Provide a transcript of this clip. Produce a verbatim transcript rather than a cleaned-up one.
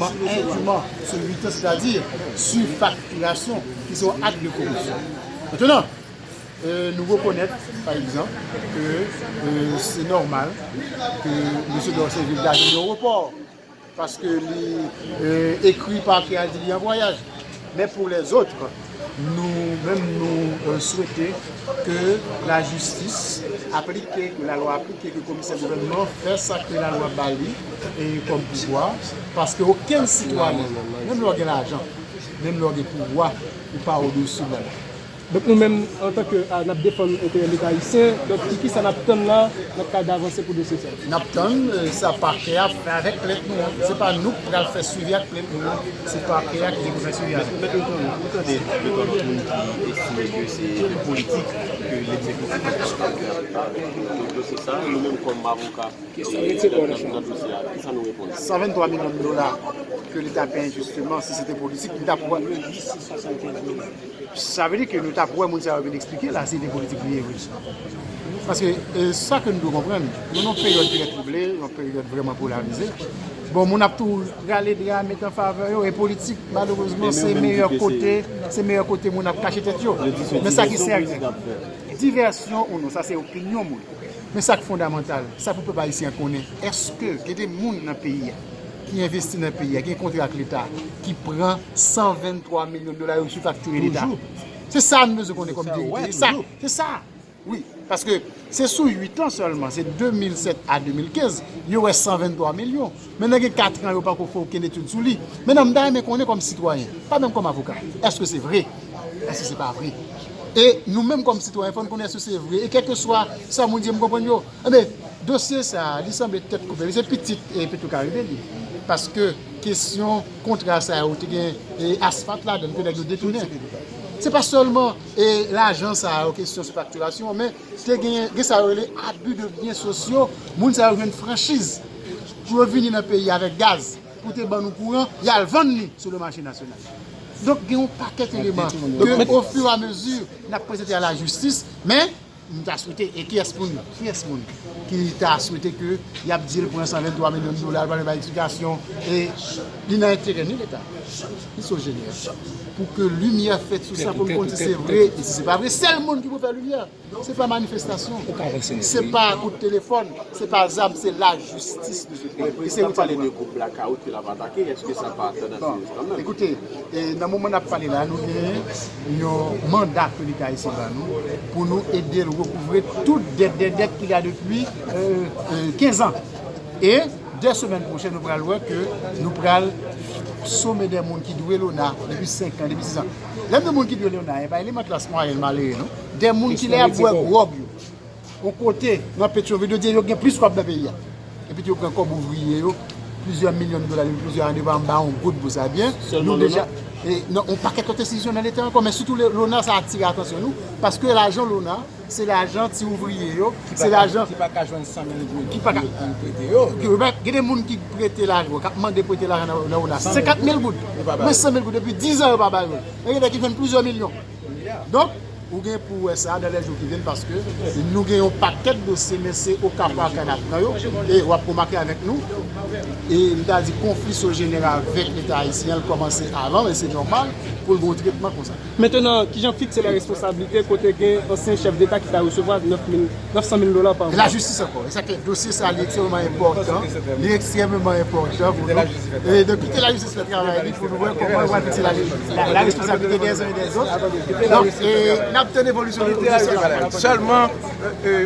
Indûment sur huit ans, c'est-à-dire sur facturation, qui sont actes de corruption. Maintenant, euh, nous reconnaître, par exemple, que euh, c'est normal que M. Dorceville David est au report, parce que li euh, écrit par qui a dit en voyage. Mais pour les autres, nou menm nou euh, swete ke lajistis aplike, ke lalwa aplike, ke komisè gouvènman fè sa ke lalwa ba li e kòm pouvwa, paske okenn sitwayen, menm lè w gen lajan, menm lè w gen pouvwa, ou pa odesou lalwa. Donk nou menm, antanke n ap defann enterè Leta ayisyen, donk ki kisa n ap tann la nan kad avanse pou dosye sa? N ap tann sa pakè a fè avèk plent nou an. Se pa nou k pral fè swivi ak plent nou an, se pakè a ki gen pou fè swivi avèk. Mèt Wilton, nou tande de twa lòt moun ki estime ke se politik ke legzekitif ap fè avèk dosye sa. Nou menm kòm avoka nan dosye a, kisa nou reponn? San venntwa milyon dola ke Leta peye enjisteman, si se te politik, li t ap wè. Sa vle di ke nou t ap wè moun sa yo vin eksplike la si se te politik li ye vre. Paske e, sa ke nou dwe konprann, nou nan yon peryòd trè twouble, yon peryòd vrèman polarize. Bon, moun ap tou rale dra met an favè yo, e politik, malerezman, se meyè kote, se meyè kote moun ap kache tèt yo. Men sa ki sèten, divèsyon ou non, sa se opinyon moun. Men sa k fondamantal, sa pou pèp ayisyen an konnen, èske gen de moun nan peyi a ki envesti nan peyi a, gen kontra ak Leta, ki pran san venntwa milyon dola yo sifaktire Leta? Se sa nou bezwen konnen kòm verite. Se sa, se sa. Wi, paske se sou uit an sèlman, se de mil sèt a de mil kenz, yo wè san venntwa milyon. Mentnan gen kat an yo pako fè okenn etid sou li. Mentnan m ta renmen konnen kòm sitwayen, pa menm kòm avoka, èske se vre? Èske se pa vre? E nou menm kòm sitwayen, fò n konnen èske se vre. E kèlkeswa sa moun di, m konprann yo. Enben, dosye sa a, li sanble tèt koupe. Li se pitit e Petwokaribe li. Paske kesyon kontra sa yo te gen e, asfalt ladan l ke nèg yo detounen. Se pa sèlman e, lajan sa yo, kesyon sou faktirasyon, men te gen, gen sa yo rele abus de biens sociaux, moun sa yo jwenn franchiz pou yo vini nan peyi avèk gaz, pou te ban nou kouran, y al vann li sou le mache nasyonal. Donk gen yon pakèt eleman ke ofiramezu n ap prezante a lajistis, men m ta swete, e kiyès moun, kiyès moun ki ta swete ke y ap di l pran san venntwa milyon dola, l pa bay eksplikasyon, e li nan enterè ni Leta, ni Sogener, pou ke limyè fèt sou sa, pou n konn si se vre, e si se pa vre, sèl moun ki pou fè limyè. Se pa manifestasyon. Se pa kout telefòn. Se pa zam. Se lajistis de se peyi. E se ou pale de gwoup blakawout ke l ap atake, èske sa pa tandans kanmenm? Ekoute, nan moman n ap pale la, nou gen yon manda ke Leta ayisyen ba nou pou nou ede l rekouvre tout dèt, dèt, dèt ki la depi kenz an. E dè semèn pwochèn, nou pral wè ke nou pral some dè moun ki dwe Lona depi senk an, depi sis an. Lè m di moun ki dwe Lona, e pa eleman klas mwayèn malere, non. Dè moun ki lè y ap bwè gwòg yo yon kote nan Petyonvil, yo di yo gen plis kòb nan peyi a. Epi yo pran kòb ouvriye yo, plizyè milyon dola depi plizyè ane, yo pa janm bay yon goud pou sa byen. Nou deja, e, nan yon pakèt lòt enstitisyon nan Leta ankò, men sitou Lona sa atire atansyon nou, paske lajan Lona, se lajan ti ouvriye yo, se lajan. Ki pa ka jwenn san mil goud pou yo prete yo. Gen de moun ki prete lajan, k ap mande prete lajan nan Lona, senkant mil goud. Men san mil goud, depi diz an yo pa bay yo. Men gen nèg ki jwenn plizyè milyon. Donk, ou gen pou w wè sa dans les jours qui viennent, paske nou gen yon pakèt dosye, men se o ka pa ka n ap pran yo, e w ap remake avèk nou, e m ta di konfli Sogener avèk Leta ayisyen an, l kòmanse avan, men se nòmal pou l gen yon tretman konsa. Mentnan, kijan fikse lè responsablite kote gen ansyen chèf deta ki ta resevwa nèf mil, nèf san mil dola pa mwa? Lajistis ankò. Dosye sa li ekstrèmeman enpòtan. Li ekstrèmeman enpòtan pou nou. E donk kite lajistis fè travay li pou nou wè kòman yo pral fikse la, la responsabilite des uns et des autres. Donk, e, n ap tann evolisyon de dosye sa. Sèlman,